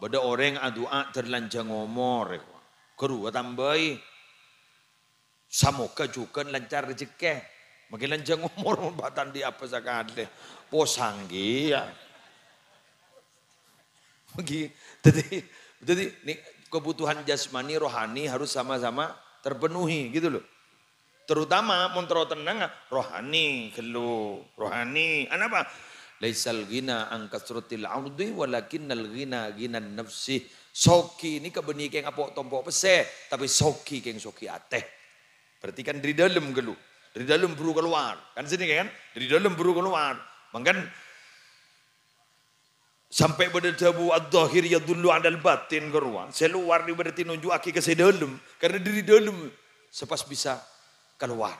bâdâ orèng adu'a dâr lanjhâng omor, ghâruwa tambâi, "Samoghâ jhughân lancar rejhekkè." Mangkèn lanjhâng omor mon bâ' ta' andi' apa sakalè. Posang kèya. Mangkèn, dhâddhi, dhâddhi, nè-, kebutuhan jasmani, rohani harus sama-sama terpenuhi, gitu loh. Terutama mon terro tennang, rohani ghâllu, rohani. Anapa? "Laisal ghina an kasratil 'ardi, walakinnal ghina ghinan nafsi." Soghi nèka bânnè kèng apo' tompo' pèssè, tapè soghi kèng soghi atè. Berarti kan dâri dâlem ghâllu. Dâri dâlem buru kalowar. Kan sanèka kan? Dâri dâlem buru kalowar. Mangkèn Sampè' bâdâ dhâbu, "Adh-dhahir yadullu 'alal batin," ghâruwa. Sè lowar nèka berarti nunju'aghi ka sè dâlem, karna dâri dâlem sè pas bisa kalowar.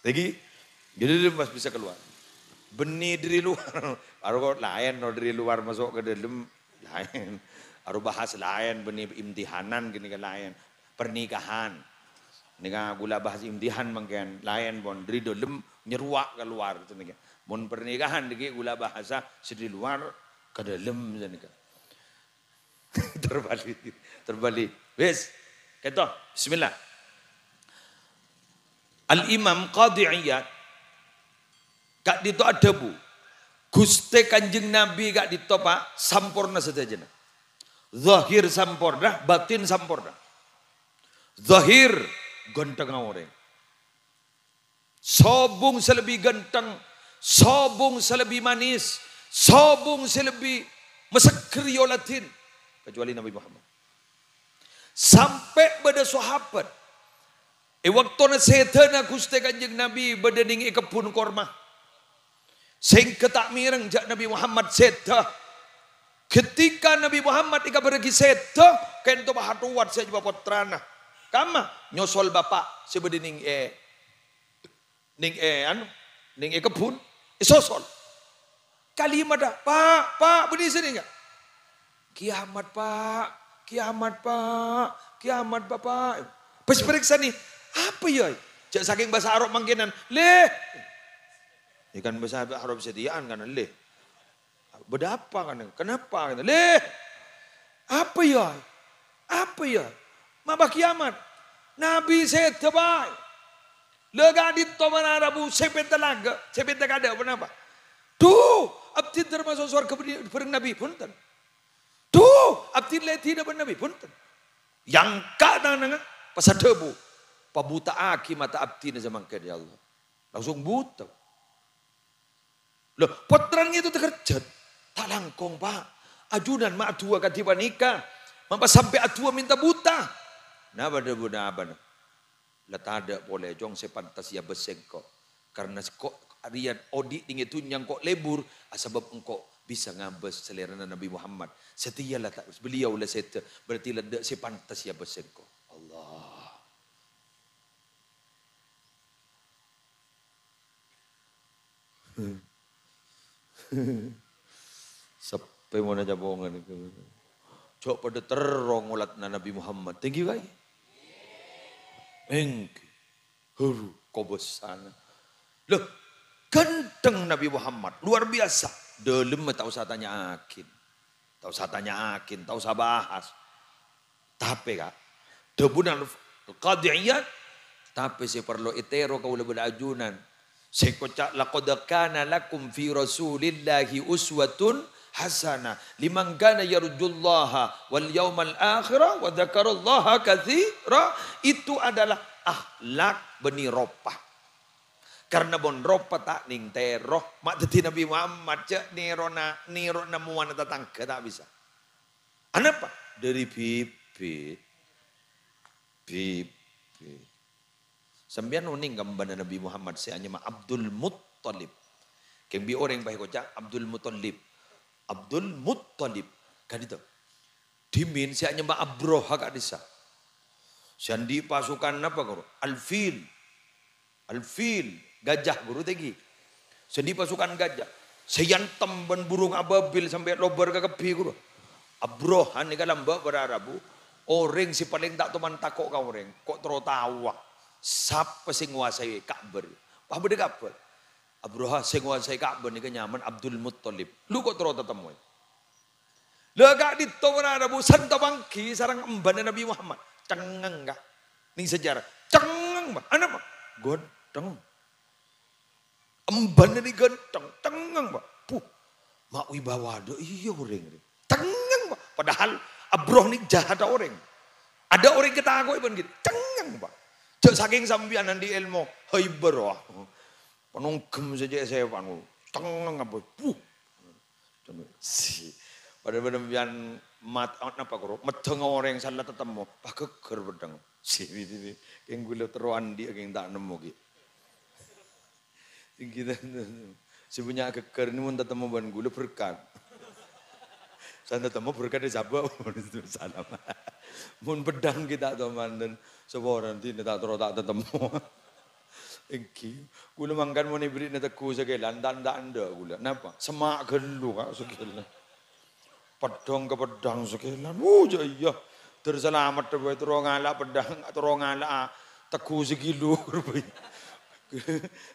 Lagi, dâri dâlem pas bisa kalowar. Bânnè dâri lowar, aro kok laèn, no, dâri lowar maso' ka dâlem, laèn. Aro bahas laèn, bânnè imtihanan ghânèka laèn. Pernikahan. Nèka ghulâ bahas imtihan mangkèn, laèn pon. Dâri dâlem nyerowa' kalowar, sanèka. Mon pernikahan dhâggi' ghulâ bahasa sè dâri lowar ka dâlem, sanèka. Terbalik, terbalik. Wis, kèto, bismillah. Al-Imam Qadhi Iyad ka'dinto adhâbu, Ghustè Kanjeng Nabi ka'dinto, Pa', samporna sadhâjâna. Zahir samporna, batin samporna. Zahir, ghântengnga orèng. Sobung sè lebbi ghânteng, sobung sè lebbi manis, sobung sè lebbi maseggher èoladhin, kecuali Nabi Muhammad. Sampè' bâdâ sahabat, è bâktona sèdhâna Ghustè Kanjeng Nabi bâdâ nèng è kebbhun korma. Sèngghâ ta' mèreng jhâ' Nabi Muhammad sèdhâ. Ketika Nabi Muhammad èkabârraghi sèdhâ, kènto pahatowat sè ajâwâb pottrana. Kamma? Nyosol bapa' sè bâdâ nèng è, nèng è, anu, nèng è kebbhun. Èsosol. Kalimatta, "Pa', Pa', bânnè sè nèng, Pa'." "Kiamat, Pa', kiamat, Pa', kiamat, Bapa'." Pas èparèksanè, "Apa, yâ?" Jhâ' sakèng bhâsa Arab mangkènan, "Lè." Yâ kan bhâsa Arab satèya'an kan, "Lè." Bâdâ apa kan? Kenapa? Lè, apa ya? Apa ya? Mabâ kiamat. Nabi sèdhâ bhâi. Lè ka'dinto mara rabu sè pènta laga, sè pènta kadâ' ponapa? Dhu, abdhi termasuk sowarga bâreng Nabi, bhunten. Dhu, abdhi lè dinna bân Nabi, bhunten. Yangka tanangnga, pas adhâbu, "Pabuta'aghi mata abdhina samangkèn, ya Allah." Langsung buta. Lho, pottrana ngèdhing takerjhât. Ta' langkong, Pa'. Ajunan ma' adu'a kadhi panèka. Mapa sampè' adu'a mènta buta. Napa dhâbuna abana? La tadâ' polè, Cong, sè pantes èabâs sèngko'. Karena sèngko' rèya odi' neng è dhunnya engko' lebur, asabâb engko' bisa ngabâs salèrana Nabi Muhammad. Satèya la ta-, beliau la sèdhâ, berarti la tadâ' sè pantes èabâs sèngko'. Allah. Seppè monna capongan. Jhâ' padâ terro ngolatna Nabi Muhammad. Tèngghi bhâi. Èngghi. Huru, kobâsana. Loh, ghântheng Nabi Muhammad. Luar biasa. Dâlemma ta' osa tanya'aghi. Ta' osa tanya'aghi, ta' osa bahas. Tapè, Ka', dhâbuna Al-, Al-Qadhi Iyad, tapè sè parlo ètèro kaulâ bân ajunan. Sè èkoca', "Laqad kana lakum fi Rasulillahi uswatun hasanah liman kana yarjullaha wal yaumal akhira wa dzakarallaha katsira." Itu adalah akhlak bânnè ropa. Karena mon ropa ta' nèng tèro, ma' dhâddhi Nabi Muhammad, jhâ' nèrona, nèrona mowana tatangghâ ta' bisa. Anapa? Dâri bibit. Bibit. Sampèyan onèng ka embhâna Nabi Muhammad sè anyama Abdul Muttalib. Kèng bi' orèng pas èkoca' Abdul Muttalib. Abdul Muttalib. Ka'dinto. Dhimèn sè anyama Abraha ka'dissa'. Sè andi' pasukan napa, Guru? Al-Fil. Al-Fil, gajah, Guru, tèngghi. Sè andi' pasukan gajah. Sè èantem bân burung ababil sampè' lobâr kakabbhi, Guru. Abraha nèka lambâ' para rabu. Orèng sè palèng ta' toman tako' ka orèng. Ko' terro taowa. Sapa sè ngowasaè Ka'bah? Pas bâdâ kabhâr. Abraha sè ngowasaè Ka'bah nèka nyamana Abdul Muttalib. Lu ko' terro tatemmoè. Lha, ka'dinto para rabu santapangghi sareng embhâna Nabi Muhammad. Cengngeng, Ka'. Nèng sejarah. Cengngeng, Pak. Anapa? Ghântheng. Embhâna nèka ghântheng. Cengngeng, Pak. Puh. Ma' wibawa dâ' iyâ orèng rè. Cengngeng, Pak. Padahal Abraha nèka jahadda orèng. Adâ' orèng katako'è bân ghita. Cengngeng, Pak. Jhâ' sakèng sampèyan andi' èlmo. Haibar, wah. Panongghem sè cè' sèpan. Cengngeng apa? Puh. Si. Padahal sampèyan mat-, napa, Guru? Meddhâng orèng sala tatemmo, pas ghâgghâr peddhâng. Si, ini, ini. Kèng ghulâ terro andi', kèng ta' nemmo, ghi. Tinggi, sè punya ghâgghâr ini mon tatemmo bân ghulâ berkat. San tatemmo berkat è sabâ', salam. Mon peddhâng ghi' ta' toman, saporana dina ta' terro ta' tatemmo. Èngghi, ghulâ mangkana mon èberri'na tegghu sakèlan, ta', ta' endâ' ghulâ. Napa? Semma' ghâllu, Ka', sakèlan. Peddhâng ka peddhâng sakèlan. Wuh, jâ iyâ. Ter salamet bhâi terro ngala' peddhâng, terro ngala' tegghu sakilo.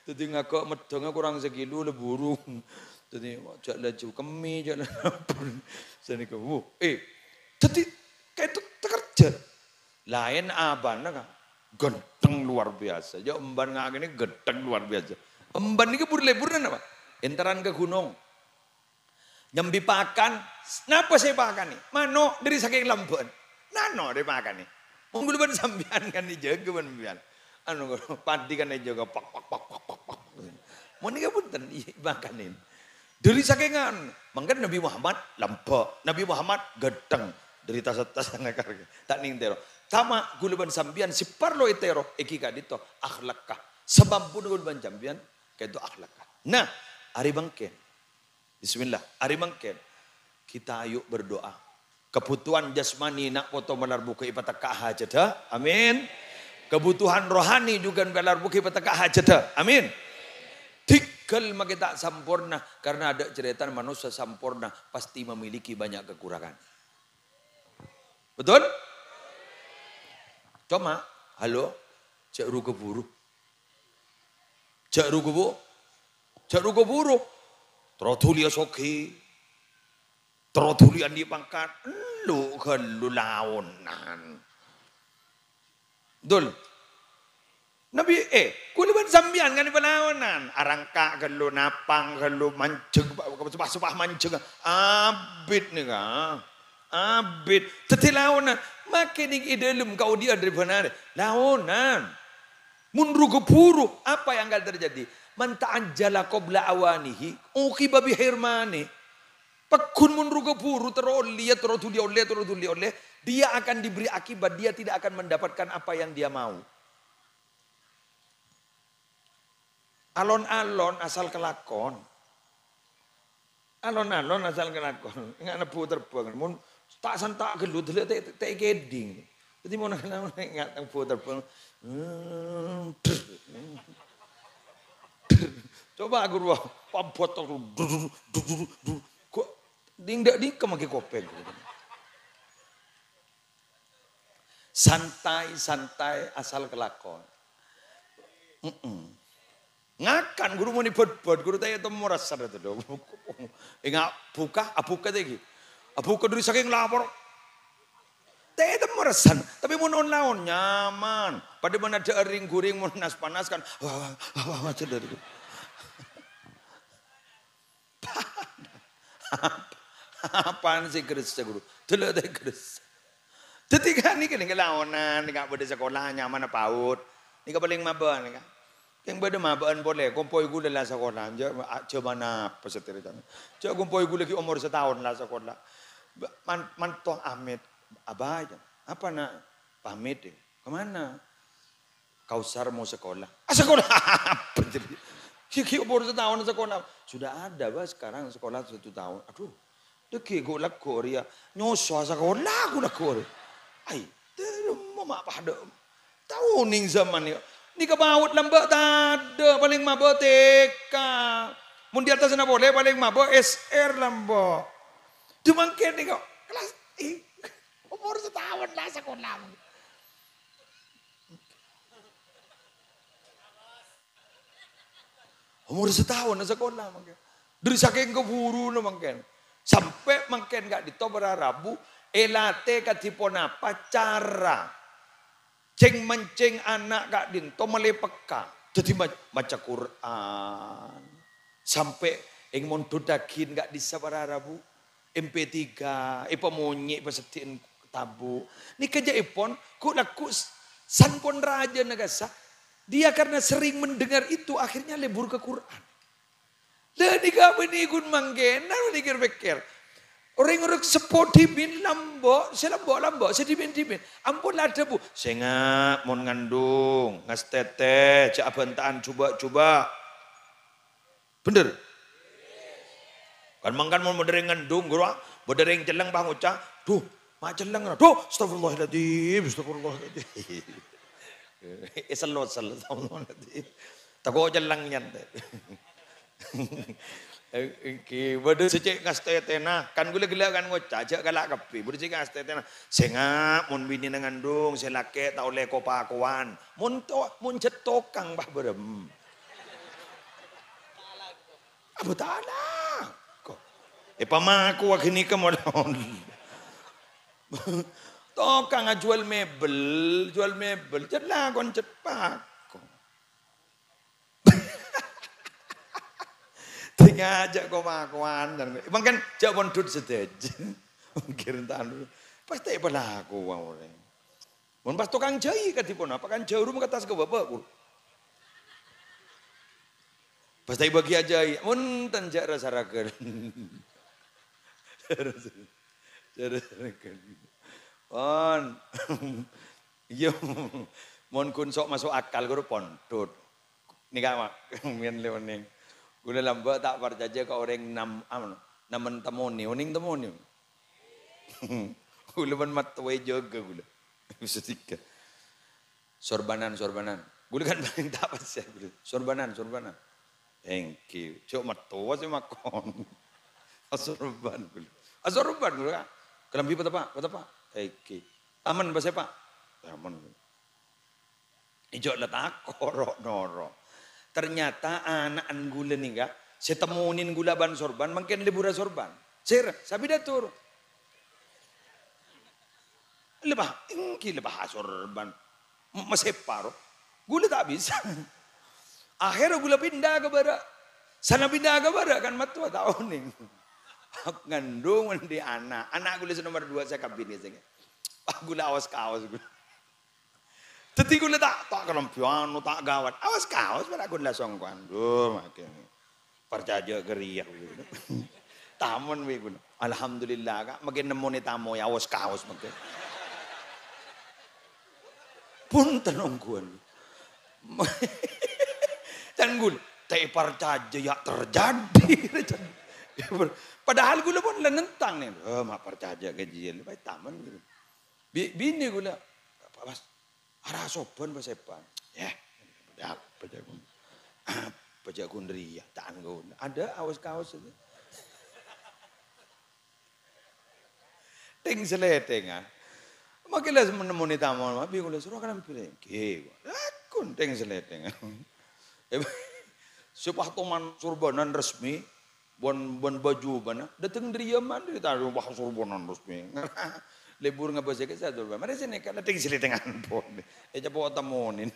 Dhâddhi ngaghâ' meddhângnga korang sakilo la burung. Dhâddhi jâ' laju kemmè, jâ' laju. Sanèka, wuh, eh, dhâddhi ka'dinto takerjhât. Laèn abana, Ka'. Ghântheng luar biasa. Jâ' emban ngakènè ghântheng luar biasa. Emban nèka bur-, lebbhurrân napa? Èntaran ka ghunong. Nyambi pakan. Napa sè èpakanè? Mano', dâri sakèng lambâ'ân. Nano' dâri pakanè. Mon ghulâ bân sampèyan kan èjâgâ bân sampèyan. Anu, padi kan èjâgâ, pak, pak, pak. Mon nèka bhunten, iyâ, makanè. Dâri sakèngan, mangkana Nabi Muhammad lambâ', Nabi Muhammad ghântheng. Dâri tas-, tas-, ta' nèng tèro. Tama ghulâ bân sampèyan sè parlo ètèro, èngghi ka'dinto akhlakka. Sabâbbhuna ghulâ bân sampèyan ka'dinto akhlakka. Nah, arè mangkèn. Bismillah, arè mangkèn. Kita ayo berdoa. Kebutuhan jasmani na' poto malar bhughâ èpatekka' hajhâddhâ. Amin. Kebutuhan rohani jhughân malar bhughâ èpatekka' hajhâddhâ. Amin. Dhigghâl makè ta' samporna, karena adâ' carètana manossa samporna pasti memiliki banyak kekurangan. Betul? Coma, halo, jâ' ru-kaburu. Jâ' ru-kabu-, jâ' ru-kaburu. Terro dhuliyâ soghi. Terro dhuli andi' pangkat, ellu' ghâllu laonan. Dul. Nabi, eh, kulâ bân sampèyan kan palaonan. Arangka' ghâllu, napang ghâllu, manjheng, sopah-sopah manjheng. Abit nèka. Abit. Dhâddhi laonan. Makè nèng è dhâlem kaodi'ân rè bân arè. Laonan. Mon ru-ghâburu, apa yang akan terjadi? "Man ta'ajjala qabla awanihi, uqiba bihirmani." Pagghun mon ru-ghâburu, terro ollè, terro dhuli ollè, terro dhuli ollè, dia akan diberi akibat, dia tidak akan mendapatkan apa yang dia mau. Alon-alon asal kalakon. Alon-alon asal kalakon. Enga' nebbhu terbang. Mon ta'-santa' ghâllu, dâlâ ta', ta' èkèdhing. Dhâddhi mon enga' nebbhu terbang. Coba ghuru, pabot. Kok dingdâ' dingkem lagi kopèng. Santai, santai, asal kalakon. Mm-mm. Ngakan, ghuru, mon èbât-bât, ghuru, ta' ètemmo rassana, dâ. Enga' bhuka, abhuka ta' ghi. Abhuka dâri sakèng lapor. Ta' ètemmo rassana. Tapè mon on-laon, nyaman. Padâ mon adâ' rèng-ghurèng, mon nas-panas kan. Wah, wah, wah, wah, cedhâr. Apaan sè ghressa, ghuru? Dâlâ ta' ghressa. Dhâddhi kan nèka, nèka laonan, nèka bâdâ sakola nyamana PAUD. Nèka palèng mabâ' nèka. Kèng bâdâ mabâ'ân polè, kompoy ghulâ la sakola. Jâ', a-, jhâman apa satèya, jâ' kompoy ghulâ ghi' omor sataon la sakola. Ba-, man-, manto amit. "Abah, apa, Nak?" "Pamit, ya." "Kemana?" "Kausar mau sekolah." "Ah, sekolah apa jadi? Gigi umur setahun sekolah." "Sudah ada, Bah, sekarang sekolah satu tahun." "Aduh, dâggi' ghu' lagghu' rèya. Nyoso sekolah ghu' lagghu' rèya." Ai, terro ma' padâ. Tao nèng zaman nèka. Nèka PAUD lambâ' tadâ', palèng mabâ' T K. Mon di atasna polè, palèng mabâ' S R lambâ'. Dimangkèn nèka kelas, ih, umur setahun la sekolah. Umur sataon sakola mangkèn. Dâri sakèng kaburuna mangkèn. Sampè' mangkèn ka'dinto para rabu èlatè kadhi ponapa cara cèng-mancèng ana' ka'dinto malè pekka. Dâddhi ma-, maca Qur'an. Sampè' èmondhuttaghi ka'dissa' para rabu. M P tiga, èpamonyè, èpaseddhi'in tabu'. Nèka jâ'èpon, ghu' lagghu' s-, san pon rajâna kassa'. Dia karena sering mendengar itu, akhirnya lebur ke Quran. Lah, nèka bânnè ghun mangkèn, nèka pèkkèr. Orèng-orèng seppo dhimèn lambâ', sè lambâ'-lambâ', sè dhimèn-dhimèn. Ampon la adhâbu, "Sènga' mon ngandung, ngastètè, jâ' abhânta'an jhubâ'-jhubâ'." Bhender? Kan mangkana mon bâdâ rèng ngandung, ghuru, bâdâ rèng celleng pas ngoca', "Duh, ma' celleng, ra. Duh, astagfirullahaladzim, astagfirullahaladzim." Èsellot-sellot, astagfirullahaladzim. Tako' celleng nyantè. Èngghi, bâdâ sè cè' ngastètèna. Kan ghulâ ghellâ' kan ngoca', jâ' kala' kabbhi. Bâdâ sè cè' ngastètèna. "Sènga', mon binèna ngandung, sè lakè' ta' ollè ko-pakowan." Mon to-, mon jhât tokang, pas bârâmma. Apa ta' laku? Èpamakowa ghânèka mon. Tokang ajhuwâl mebel, jhuwâl mebel, jhât lakon jhât pako. Tènga jhâ' ko-pakowan, mangkèn jhâ' mondhut sadhâjâ. Mangkèn ta' anu, pastè èpalakowa orèng. Mon pas tokang jâi kadhi ponapa, kan jhârum ka attas ka bâbâ, ghuru. Pas ta' èbâghi ajâi, mon ta' jhâ' ra-saraghân. Jhâ' ra-saraghân. Pon. Iyâ, mon ghun sok maso' akal, ghuru pondhut. Nèka, Mak, mèn lè onèng. Ghulâ lambâ' ta' parcajâ ka orèng nam-, anu, namen temonè, onèng temonè. Ghulâ mon mattowa èjâgâ ghulâ. Bisa tiga. Sorbanan, sorbanan. Ghulâ kan palèng ta' pas ya, ghulâ. Sorbanan, sorbanan. Èngghi, jhâ' mattowa sè makon. Asorban ghulâ. Asorban ghulâ, Kak. Kalambhi pateppa', pateppa'. Èngghi. Tamen pasè, Pak? Tamen. Èjhâ' la tako' ro'-noro'. Ternyata ana'na ghulâ nèka, sè temonèn ghulâ bân sorban, mangkèn lebura sorban. Cèr, sapidato, ro. Lebah, èngghi lebah asorban. M-, masèpa, ro. Ghulâ ta' bisa. Akhèrra ghulâ pinda ka bârâ'. Sana pinda ka bârâ', kan mattowa ta' onèng. Ngandung andi' ana'. Ana' ghulâ sè nomer dua sakabin, ya, sèngè. Ah, ghulâ aos-kaos ghulâ. Dhâddhi ghulâ ta', ta' kalambhi anu, ta' ghâbây. Aos-kaos para ghulâ songkowan. Duh, makkè. Parcajâ ka rèya. Tamoy bi' ghulâ. Alhamdulillah, Ka', makkè nemmonè tamoy aos-kaos makkè. Bhunten ongghuwân. Can ghulâ, ta' èparcajâ ya terjadi. Padahal ghulâ pon la nentang nè. Oh, ma' parcajâ ka jiyâ, bhâi tamoy. Bi-, binè ghulâ, "Apa, Mas? Ara asoban, Mas, èpan?" "Yah, apa jâ' ghun-, apa jâ' ghun rèya, ta' angguna. Ada aos-kaos itu." Tèng-salètèngan. Makkè la nemmonè tamoy, ma' bi' ghulâ soro kalambhi rèngghi. Lakon tèng-salètèngan. Sè pas toman sorbanan resmi, Bân, bân bhâjhu bâna, dâteng dâri Yaman, dâri tadâ' pas sorbanan resmi. Lebur ngabâs ka sadulur. Marè sènè' ka latèng sè latèngan pon. Ècapo' tamonèn.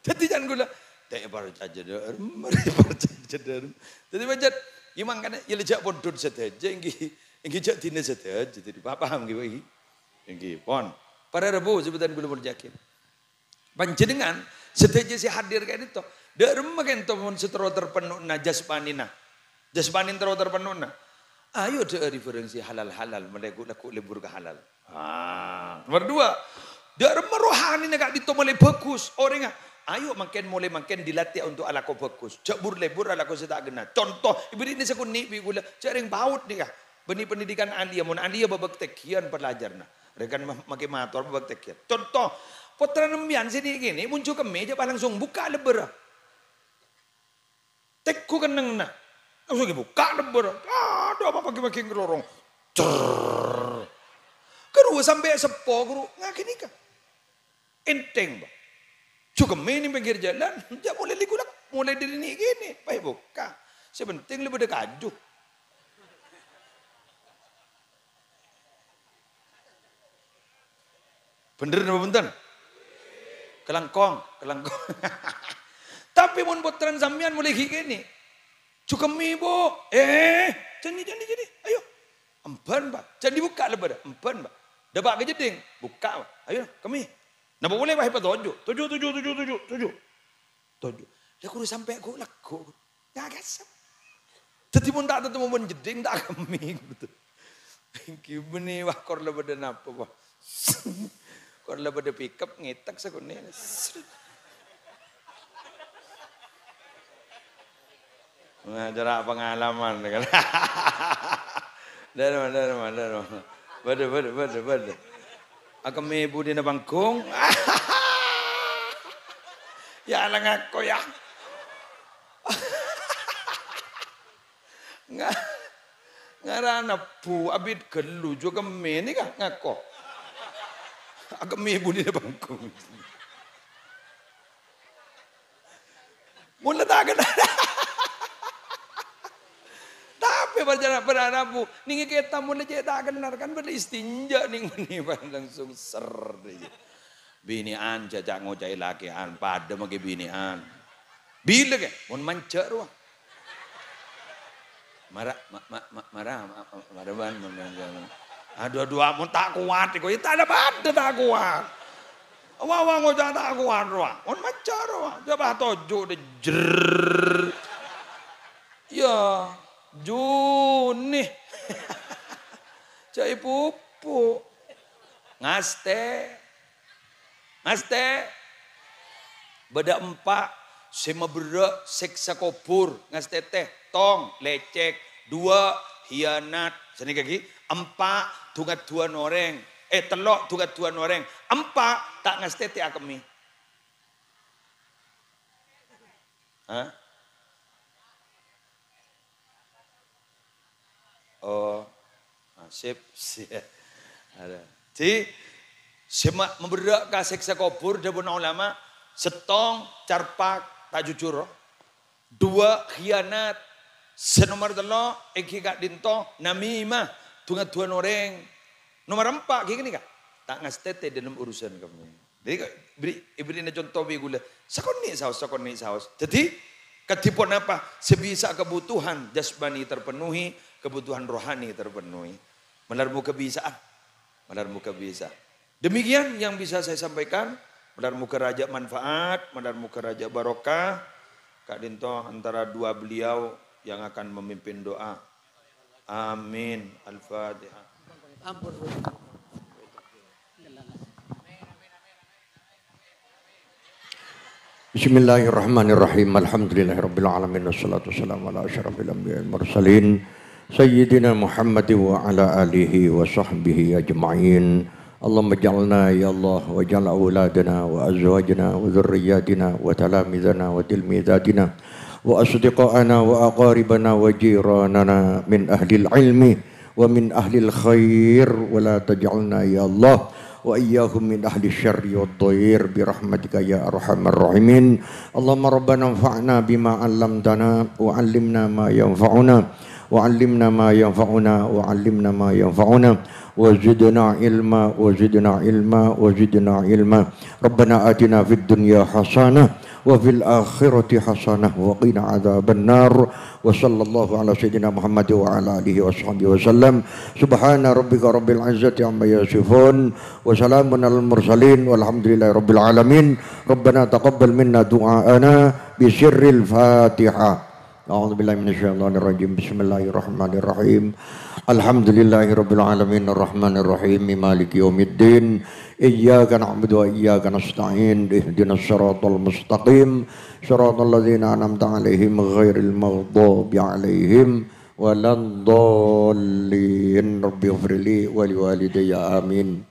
Dhâddhi can ghulâ, ta' parcajâ dâ' remma, ta' parcajâ dâ' remma. Dhâddhi pajhât, ya mangkana, ya la jhâ' pondhut sadhâjâ, èngghi, èngghi jhâ' dinah sadhâjâ. Dhâddhi pa-, paham ngghi, Pak? Èngghi, pon. Para rabu, sebutan ghulâ molja'aghi. Panjhennengngan sadhâjâ sè hadir ka'dinto, dâ' remma ka'dinto mon sè terro terpenno'na jasmanina? Jasmanin terro terpenno'na. Ayo dhâ'âri bhârâng sè halal-halal, molaè ghu-, lagghu' lebur ka halal. Ah, nomor dua, dâ' remma rohanina ka'dinto molaè bhâghus orèngnga. Ayo mangkèn, molaè mangkèn dilatih untuk alako bhâghus. Jhâ' bur-lebur alako sè ta' ghenna. Conto, èbherri'na sakonè' bi' ghulâ, jhâ' rèng PAUD nèka. Bânnè pendidikan aliyah, mon aliyah bâbâk tènggiyân pelajarna. Rèng kan ma-, makkè mator bâbâk tènggiyân. Conto, pottrana sampèyan sè nè'-kènè' mon jhâ' kemmè jhâ' pas langsung bukka' lebbhârra. Tèngghu kennengnganna. Langsung èbukka' lebbhârra. Adhu, apa paghi-paghi nglorong. Cerr. Karowa sampè' seppo, ghuru. Nga' ghânèka. Ènthèng, Pak. Jhâ' kemmè neng pèngghir jhâlân, jhâ' molaè lègu-lagghu, molaè dâri nè'-kènè', pas èbukka'. Sè penting la bâdâ kaju. Bhender napa bhunten? Kalangkong, kalangkong. Tapè mon pottrana sampèyan molaè ghi' kènè', jhâ' kemmè, Bu. Eh, jhâni, jhâni, jhâni. Ayo. Emban, Pak. Jhâni bukka' lebbhârra. Emban, Pak. Dâpa' ka jeddhing. Bukka', Pak. Ayo, kemmè. Napa polè, Pak, èpatoju'? Toju', toju', toju', toju', toju'. Toju'. Lah, ghuru sampè' ghu-, lagghu'. Nggak kesel. Dhâddhi, mon ta' tatemmo bân jeddhing, ta' kemmè, gitu. Ghi bânnè, wah, kor la bâdâ napa, wah. Kor la bâdâ pickup, ngètèk sakonè'. Wah, cara pengalaman, kan. Dârâmma, dârâmma, dârâmma. Bâdâ, bâdâ, bâdâ, bâdâ. Akemmè budina panggung. Ya, la ngako, ya. Nga-, ngarana bu abit ghâllu jhâ' kemmè nèka ngako. Akemmè budina panggung. Mon la ta' kennar. Tapè parcajâ para rabu, nèng è kètab mon la cè' ta' kennar kan bâdâ istinja nèng bânnè langsung ser. Binè'an jhâ'-jhâ' ngoca'è lakè'an, padâ makkè binè'an. Bilâ kè? Mon manjhâ' rowa. Mara, ma-, ma-, ma-, mara, ma-, ma-, mara bân, mon manjhâ'. Adhu, adhu, mon ta' kowat, kok, ya, ta' ada padâ ta' kowat. Wa-, wa-, ngoca' ta' kowat rowa. Mon manjhâ' rowa. Coba toju' deh, jrrrr. Ya, Juni. Jhâ' èpupu. Ngastè. Ngastè. Bâdâ empa' sè maberrâ' sèksa kobhur. Ngastè tè. Tong, lècèk. Duwâ', hiyanat. Sanèka ghi. Empa', du-ngadduwân orèng. Eh, tello', du-ngadduwân orèng. Empa', ta' ngastè tè akemmè. Hah? Oh. Ah, sip, sip. Ada. Di, sè ma-, maberrâ' ka sèksa kobhur, dhâbuna ulama, sèttong, carpak, ta' jujur. Duwâ', khiyanat. Sè nomer tello', èngghi ka'dinto namimah, du-ngaduwân orèng. Nomer empa' ghi' ghânèka, ta' ngastètè dâlem urusan kabbhi. Dhâddhi, bri-, èbèrri'na conto bi' ghulâ. Sakonè' saos, sakonè' saos. Dhâddhi, kadhi ponapa sè bisa kebutuhan jasmani terpenuhi, kebutuhan rohani terpenuhi. Malar moghâ bisa'a. Malar moghâ bisa. Demikian yang bisa saya sampaikan. Malar moghâ rajâ manfaat, malar moghâ rajâ barokah. Ka'dinto antara dua beliau yang akan memimpin doa. Amin. Al-Fatihah. Bismillahirrahmanirrahim. Alhamdulillahirabbil alamin. Wassalatu wassalamu ala asyrafil anbiya'i wal mursalin, sayyidina Muhammadin wa ala alihi wa sahbihi ajma'in. Allahumma ij'alna, ya Allah, waj'al auladana wa azwajana wa dzurriyyatina wa talamidana wa tilmidzatina wa asdiqa'ana wa aqaribana wa jiranana min ahlil ilmi wa min ahlil khair, wa la taj'alna, ya Allah, wa iyyahum min ahli syarri wad dhair, bi rahmatika ya arhamar rahimin. Allahumma rabbana anfa'na bima 'allamtana, wa 'allimna ma yanfa'una, wa 'allimna ma yanfa'una, wa 'allimna ma yanfa'una, wa zidna ilma, wa zidna ilma, wa zidna ilma. Rabbana atina fid dunya hasanah, wa fil akhirati hasanah, wa qina adzabannar. Wa sallallahu ala sayyidina Muhammad wa ala alihi wa sahbihi wa sallam. Subhana rabbika rabbil izzati amma yasifun. Wa salamun alal mursalin. Walhamdulillahi rabbil alamin. Rabbana taqabbal minna du'aana bi sirril Fatihah. A'udzubillahi minasyaitonirrajim. Bismillahirrahmanirrahim. Alhamdulillahirabbil alamin, arrahmanirrahim, maliki yaumiddin. Iyyaka na'budu wa iyyaka nasta'in. Ihdinas siratal mustaqim. Siratal ladzina an'amta 'alaihim ghairil maghdubi 'alaihim waladdallin. Rabbighfirli wa liwalidayya. Amin.